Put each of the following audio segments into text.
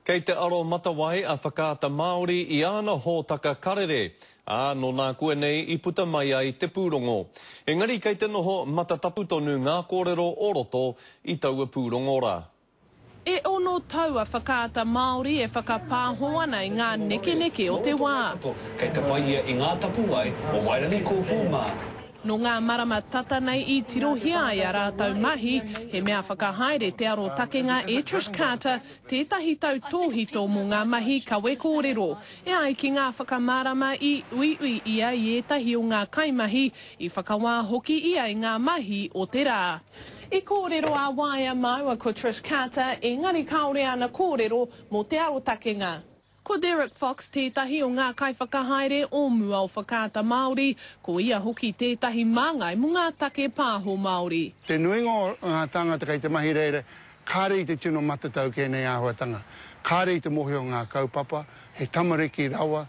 Kei te aro matawai a Whakaata Māori i āna hōtaka karere, ā, nō nākuanei i puta mai ai te pūrongo. Engari kei te noho matatapu tonu ngā kōrero o roto i taua pūrongo rā. E ono tau a Whakaata Māori e whakapāho ana i ngā nekeneke o te wā. Kei te whai ia i ngā tapuwae o Wairangi Kōpū mā. Nō ngā marama tata nei i tirohia ai ā rātou mahi, he mea whakahaere te arotakenga e Trish Carter tētahi tautōhito mō ngā mahi kawe kōrero. E ai ki ngā whakamārama i uiui ia i ētahi o ngā kaimahi, i whakawā hoki ia i ngā mahi o te rā. I kōrero ā-waea māua ko Trish Carter, engari kāore āna kōrero mō te arotakenga. Ko Derek Fox tētahi o ngā kaiwhakahaere o mua o Whakaata Māori, ko ia hoki tētahi māngai mō ngā take pāho Māori. Te nuinga o ngā tāngata kei te mahi reira, kāre i te tino matatau ki ēnei āhuatanga. Kāre i te mōhio ngā kaupapa, he tamariki rawa.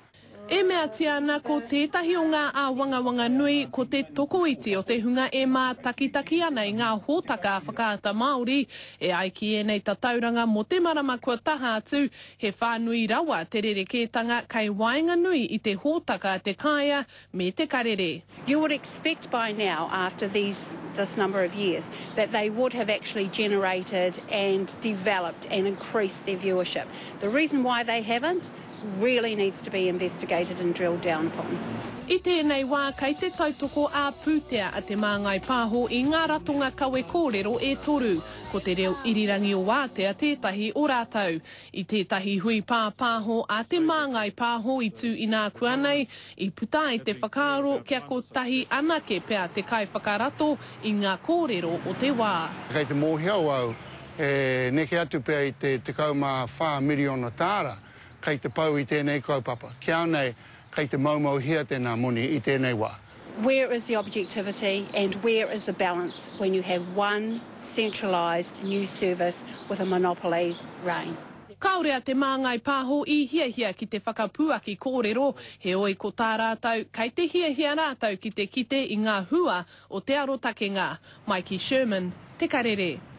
E meatia ana ko tētahi o ngā āwangawanga nui ko te tokoiti o te hunga e mātakitaki ana i ngā hōtaka a Whakaata Māori. E ai ki ēnei tatauranga mō te marama kua taha atu, He whānui rawa te rerekētanga kei waenganui i te hōtaka a Te Kāea me Te Karere. You would expect by now after these this number of years that they would have actually generated and developed and increased their viewership. The reason why they haven't really needs to be investigated and drilled down upon. I tēnei wā kei te tautoko ā-pūtea a Te Māngai Pāho i ngā ratonga kawe kōrero e toru. Ko te reo irirangi o Wātea tētahi o rātou. I tētahi hui pāpāho a Te Māngai Pāho i tū inākuanei, i puta ai te whakaaro kia kotahi anake pea te kaiwhakarato i ngā kōrero o te wā. Kei te mōhio au e neke atu pea i te 14 miriona tāra kei te pau i tēnei kaupapa. Ki au nei, kei te moumouhia tēnā moni i tēnei wā. Where is the objectivity and where is the balance when you have one centralised news service with a monopoly reign? Kāore a Te Māngai Pāho i hiahia ki te whakapuaki kōrero, heoi ko tā rātou, kei te hiahia rātou ki te kite i ngā hua o te arotakenga. Maiki Sherman, Te Karere.